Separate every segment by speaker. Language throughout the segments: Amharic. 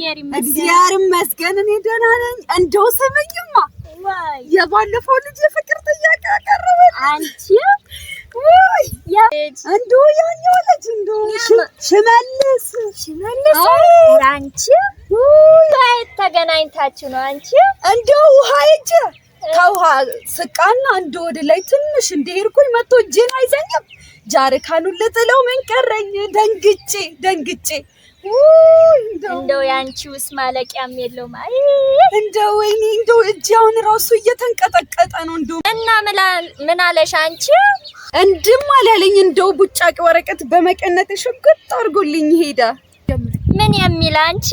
Speaker 1: እግዚአብሔር ይመስገን እኔ ደህና ነኝ። እንደው ስምኝማ የባለፈው ልጅ የፍቅር ጥያቄ አቀረበልኝ።
Speaker 2: አንቺ
Speaker 1: ውይ እንደው ያኛው ልጅ እንደው ሽመልስ
Speaker 2: ሽመልስ አንቺ የት ተገናኝታችሁ ነው? አንቺ
Speaker 1: እንደው ውሃ ሂጅ ከውሃ ስቃና እንደው ወደ ላይ ትንሽ እንደሄድኩኝ መጥቶ እጄን አይዘኝም። ጃርካኑን ልጥለው ምን ቀረኝ? ደንግጬ ደንግጬ
Speaker 2: እንደው ያንቺውስ ማለቂያም የለውም። አይ
Speaker 1: እንደው ወይኔ እንደው እጄ አሁን ራሱ እየተንቀጠቀጠ ነው። እንደው
Speaker 2: እና ምን አለሽ አንቺ?
Speaker 1: እንድም አላለኝ። እንደው ቡጫቂ ወረቀት በመቀነት ሽጉጥ አድርጎልኝ ሄደ።
Speaker 2: ምን የሚል አንቺ?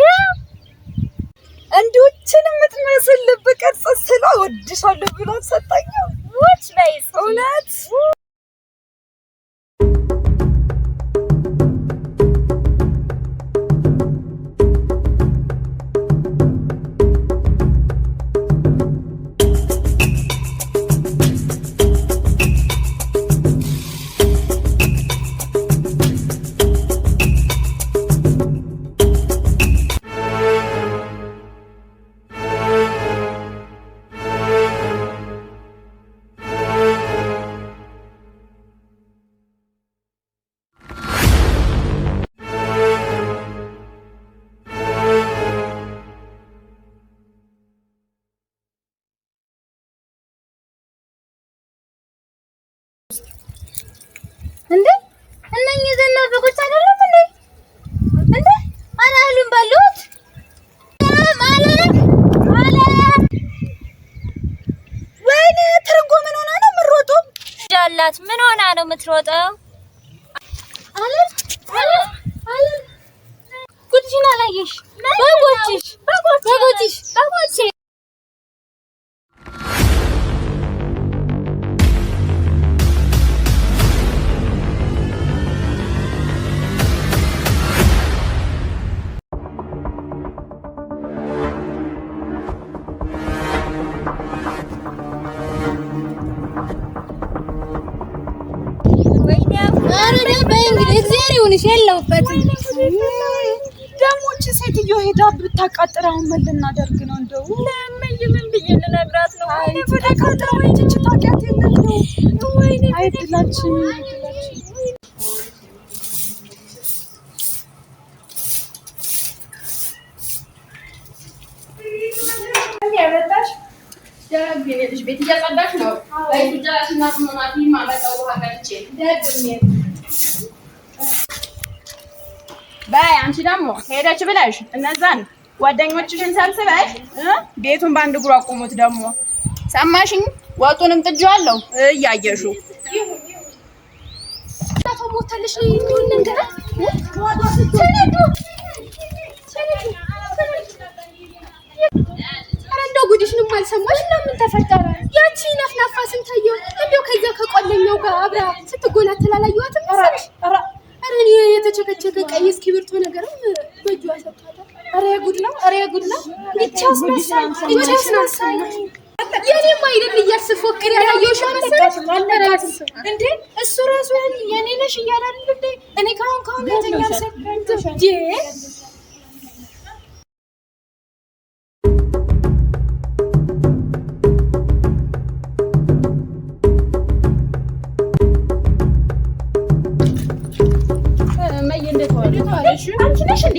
Speaker 1: እንደው እችን የምትመስል ልብ ቅርጽ ስለ እወድሻለሁ ብሎ ሰጠኝ።
Speaker 2: ውጭ በይ እስኪ።
Speaker 1: እውነት
Speaker 3: እንዴ እነኚህ ዘና በጎች አይደለም እንዴ? እንዴ ኧረ እህሉን በሉት። አለ አለ።
Speaker 1: ወይኔ ትርንጎ ምን ሆና ነው የምሮጠው?
Speaker 2: አላት ምን ሆና ነው የምትሮጠው?
Speaker 3: አለ አለ አለ። ጉድሽን አላየሽ? በጎችሽ በጎችሽ
Speaker 2: በጎቼ
Speaker 3: እግዚአብሔር ይሁንሽ፣ የለሁበትም።
Speaker 1: ደግሞ እቺ ሴትዮ ሄዳ ብታቃጥር አሁን ምን ልናደርግ ነው? እንደው
Speaker 2: ለእመዬ ምን ብዬ ልነግራት ነው?
Speaker 1: አይ ተቃጥራ ወይ እቺ ታውቂያት የለ እንደው አይ እድላችን እድላችን።
Speaker 4: ቤት እያጸዳሽ ነው። በይ አንቺ ደግሞ ሄደች ብለሽ እነዛን ጓደኞችሽን ሰብስበሽ ቤቱን በአንድ እግሩ አቁሙት። ደግሞ ሰማሽኝ? ወጡንም ጥጄዋለሁ እያየሹ
Speaker 3: ኧረ እንደው ጉድሽንም አልሰማሽ እና ምን ተፈጠረ? ያቺ ነፍናፋ ስንታየው እንደው ከዚያ ከቆለኛው ጋር አብራ ስትጎናተል አላየኋትም መሰለሽ? ኧረ እኔ የተቸከቸከ ቀይ እስክሪብቶ ነገርም በእጇ ሰጥቷታል። ኧረ የጉድ ነው! ኧረ የጉድ ነው! ይቺ አስመሳይ! ይቺ አስመሳይ! የኔም አይደል እያልሽ ስትፎክሪ ያላየሁሽ መሰለሽ? እንዴ እሱ ራሱ የኔ ነሽ እያለ አይደል እንዴ? እኔ ካሁን ካሁን የተኛል ሰው እንዴ
Speaker 4: አንቺ ነሽ እንዴ?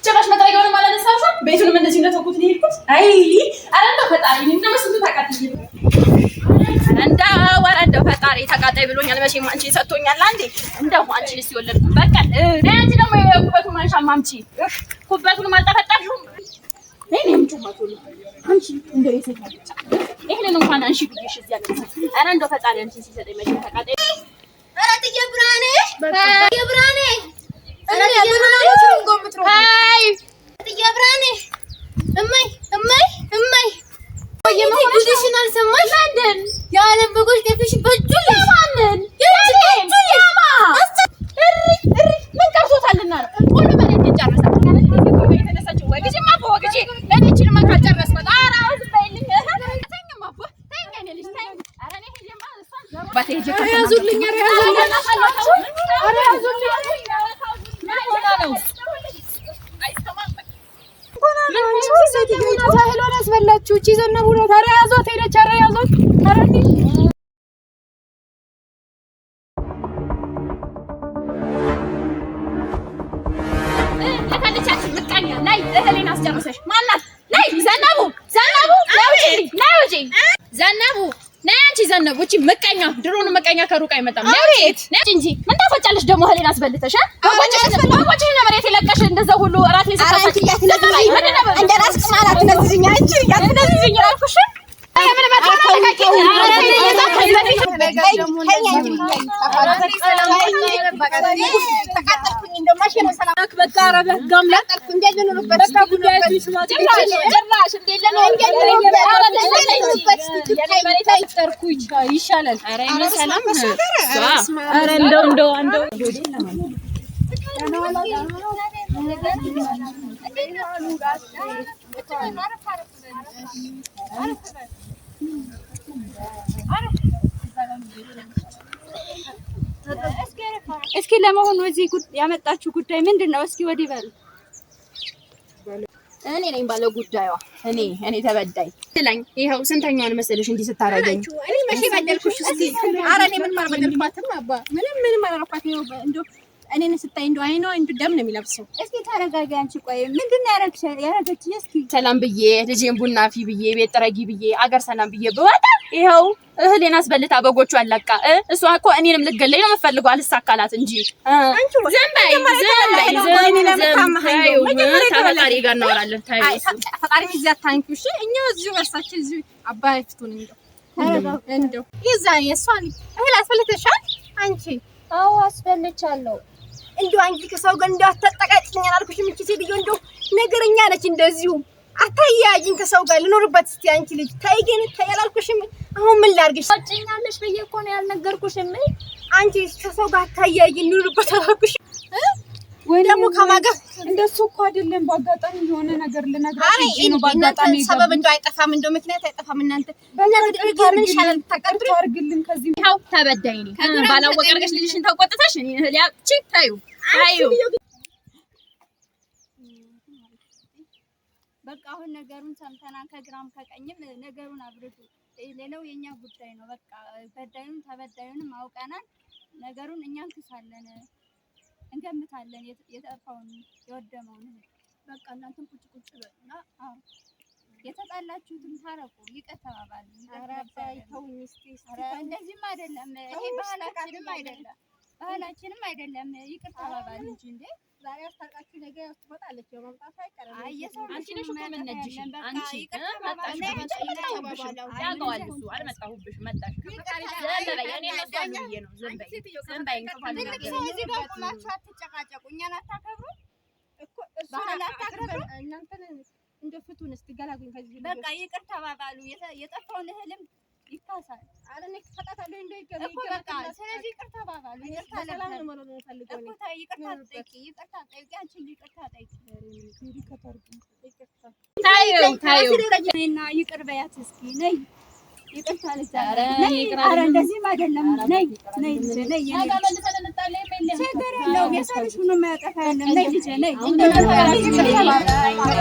Speaker 4: ጭራሽ መጥረጊያውንም አላነሳሽም። ቤቱንም እንደዚህ እንደተውኩት ነው የሄድኩት። አይ ኧረ እንደው ፈጣሪ እኔ ስንቱ ታቃጥይ። እንደው ኧረ እንደው ፈጣሪ ተቃጣይ ብሎኛል። መቼም አንቺን ሰጥቶኛል። አንዴ እንደው አንቺንስ የወለድኩት በቃ። አንቺ ደግሞ የኩበቱን ማንሻም አምጪ። ኩበቱንም አልጠፈጠፍሽውም። እኔ አምጪው ቶሎ አንቺ እንደው የሴት ብቻ ይሄንን እንኳን አንሺ ብዬሽ እዚያ ኧረ እንደው ፈጣሪ አንቺን ሲሰጠኝ መቼም ተቃጣይ
Speaker 3: ኧረ እትዬ ብርሃኔ እትዬ ብርሃኔ
Speaker 4: ነው? ሁሉ መሬት ይጨርሳል። የተነሳችው ወግጂማ አቦ ወግጂ። እኔ ይህችንማ ካልጨረስኳት፣ ኧረ ዝም በይልኝ። ተይኝማ አቦ ተይኝ፣ የእኔ ልጅ ተይኝ። ኧረ እኔ ሄጄማ እሷን አባቴ ሄጄ
Speaker 3: ያዙልኝ፣ ኧረ ያዙልኝ፣ ኧረ ያዙልኝ። እህሏን አስበላችሁ። እቺ ዘነቡ ናት። ኧረ ያዟት፣ ሄደች። ኧረ ያዟት፣ ኧረ እንሂድ።
Speaker 4: ለካለቻችን ምቀኛ ናይ እህሌን አስጨርሰሽ ማናት? ናይ ዘነቡ፣ ዘነቡ ነይ ውጪ፣ ነይ ውጪ ዘነቡ ነይ አንቺ ዘነቡ። እቺ ምቀኛ ድሮን ምቀኛ ከሩቅ አይመጣም። ነይ ውጪ፣ ነይ ውጪ እንጂ ምን ታፈጫለሽ ደግሞ እህሌን አስበልተሽ? በጎችሽን በጎችሽን መሬት የለቀሽ እንደዛ ሁሉ እራቴን ስታሳጪ
Speaker 1: እንደ ራስ ቅማል አትነዝዝኝ አንቺ አትነዝዝኝ አልኩሽ።
Speaker 4: ምን
Speaker 3: ይሻላል።
Speaker 2: ኧረ እንደው እንደው እንደው
Speaker 1: እስኪ ለመሆኑ እዚህ ያመጣችሁ ጉዳይ ምንድን ነው? እስኪ ወዲህ በሉ።
Speaker 4: እኔ ነኝ ባለ ጉዳዩዋ። እኔ እኔ ተበዳይ ትለኝ። ይኸው ስንተኛውን መሰለሽ እንዲህ ስታረገኝ።
Speaker 3: እኔ መቼ በደልኩሽ? እስኪ ኧረ እኔ ምንም አልበደልኳትም አባ፣ ምንም ምንም አላልኳትም። ይኸው እንደው እኔን ስታይ እንደው አይኗ እንደው ደም ነው የሚለብሰው።
Speaker 1: እስኪ ተረጋጊ አንቺ። ቆይ ምንድን ነው ያረገችሽ? እስኪ
Speaker 4: ሰላም ብዬ ልጄን ቡና ፊ ብዬ ቤት ጥረጊ ብዬ አገር ሰላም ብዬ ብወጣ ይኸው እህሌን አስበልታ በጎቹ አለቃ። እሷ እኮ እኔንም ልገለኝ ነው የምትፈልገው፣ አልሳካላት እንጂ። ዝም በይ ዝም በይ ዝም በይ። ከፈጣሪ ጋር እናወራለን። ተይው እሱ
Speaker 3: ፈጣሪ እዚህ አታንኪው። እሺ እኛ እዚሁ እርሳችን እዚሁ አባ ይፍቱን። እንደው እንደው የዛ የእሷን እህል አስበልተሻል አንቺ?
Speaker 2: አዎ አስበልቻለሁ።
Speaker 5: እንደው አንቺ ከሰው ጋር እንደው አታጠቃጭኝ አላልኩሽም? እቺ ሴትዮ እንደው ነገረኛ ነች። እንደዚሁ አታያይኝ ከሰው ጋር ልኖርበት። እስቲ አንቺ ልጅ ተይ ግን ተይ አላልኩሽም? አሁን ምን ላድርግሽ?
Speaker 2: ታጭኛለሽ ብዬ እኮ ነው ያልነገርኩሽ።
Speaker 5: አንቺ ከሰው ጋር አታያይኝ ልኖርበት አላልኩሽም? ደግሞ ከማን ጋር
Speaker 1: እንደሱ እኮ አይደለም። በአጋጣሚ የሆነ ነገር ልነግራት
Speaker 3: አረ
Speaker 1: ሄጄ ነው።
Speaker 3: እናንተ
Speaker 1: በአጋጣሚ
Speaker 3: ሰበብ እንደው አይጠፋም፣ እንደው ምክንያት አይጠፋም። እናንተ እናንተ ምን ይሻላል ብታቀርቡ?
Speaker 1: አድርግልን ከዚህ
Speaker 4: ይኸው ተበዳይ ነኝ። ባላወቀ አድርገሽ ልጅሽን ተቆጥተሽ እኔ እህል ያቺ ተይው ተይው።
Speaker 1: በቃ አሁን ነገሩን ሰምተናል። ከግራም ከቀኝም ነገሩን አብርዱ። ሌላው የኛ ጉዳይ ነው። በቃ በዳዩን ተበዳዩንም አውቀናል። ነገሩን እኛ እንክሳለን፣ እንገምታለን የጠፋውን የወደመውን እህል።
Speaker 3: በቃ እናንተም ቁጭ ቁጭ በሉና
Speaker 1: አዎ የተጣላችሁትም ታረቁ፣ ይቅር ተባባሉ። ይቅር
Speaker 3: ኧረ
Speaker 1: ለእግዚአብሔር ነው።
Speaker 3: ተውኝ እስኪ እስኪ
Speaker 1: ኧረ እንደዚህም አይደለም ይሄ ባህላችንም አይደለም፣ ባህላችንም አይደለም። ይቅር ተባባሉ እንጂ እንዴ።
Speaker 3: ዛሬ አስታርቃችሁ ነገ ትመጣለች። ያው መምጣቱ አይቀርም።
Speaker 1: አይ የሰው ልጅ
Speaker 4: አንቺ ነሽ እኮ
Speaker 1: የማያጠፋ
Speaker 4: የምነጅሽ።
Speaker 1: የለም። በቃ
Speaker 4: አንቺ
Speaker 1: ይቅር
Speaker 4: መጣሽ
Speaker 1: ተባባሉ።
Speaker 4: አንቺ አልመጣሁብሽም። ያውቀዋል እሱ አልመጣሁብሽም። መጣሽ ዝም በይ። እኔ እነሱ አሉ ብዬ ነው። ዝም በይ ዝም በይ። እንቅፋት
Speaker 1: ትልቅ ሰው እዚህ ጋር ቆማችሁ አትጨቃጨቁ። እኛን አታከብሩ።
Speaker 3: እኮ እሷን
Speaker 1: ባህል አታክብሩ።
Speaker 3: እናንተን እንደው ፍቱን እስኪ ገላግሉኝ ከዚህ
Speaker 1: በቃ ይቅር ተባባሉ። የጠፋውን እህልም ይካሳል
Speaker 3: ኧረ እኔ እፈጣታለሁ እንደው
Speaker 1: እኮ በቃ። ስለዚህ ይቅር ተባባሉ። ይቅርታ
Speaker 3: በሰላም ነው
Speaker 1: ለእግዚአብሔር
Speaker 3: መኖር የምፈልገው
Speaker 1: እኮ
Speaker 3: እኔ።
Speaker 1: ተይ፣ ይቅርታ ጠይቂ፣ ይቅርታ ጠይቂ፣ አንቺም ይቅርታ ጠይቂ።
Speaker 4: ተይው ተይው።
Speaker 1: ነይና ይቅር በያት እስኪ ነይ፣ ይቅርታ
Speaker 4: ኧረ
Speaker 1: ለእግዚአብሔር ነይ።
Speaker 4: ይቅር
Speaker 1: ኧረ እንደዚህም አይደለም። ነይ ነይ ልጄ ነይ፣ የኔ ልጅ ችግር የለውም። የሰው ልጅ ምንም አያጠፋ የለም። ነይ ልጄ ነይ። ይቅር ተባባሉ።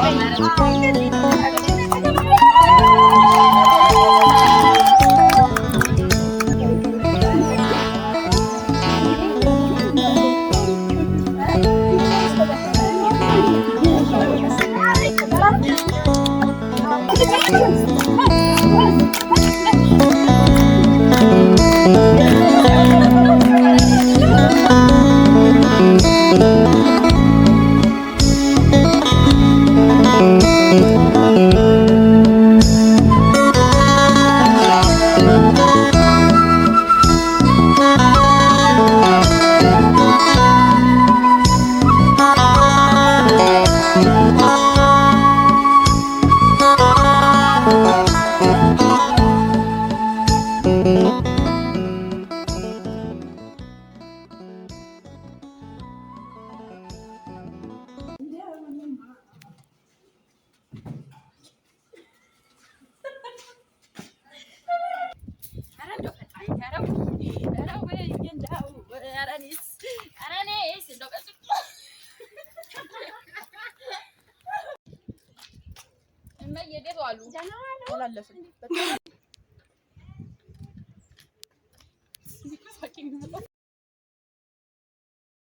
Speaker 4: እኔስ ኧረ እኔስ እንደው እመዬ እንዴት ዋሉ? አላለፍም።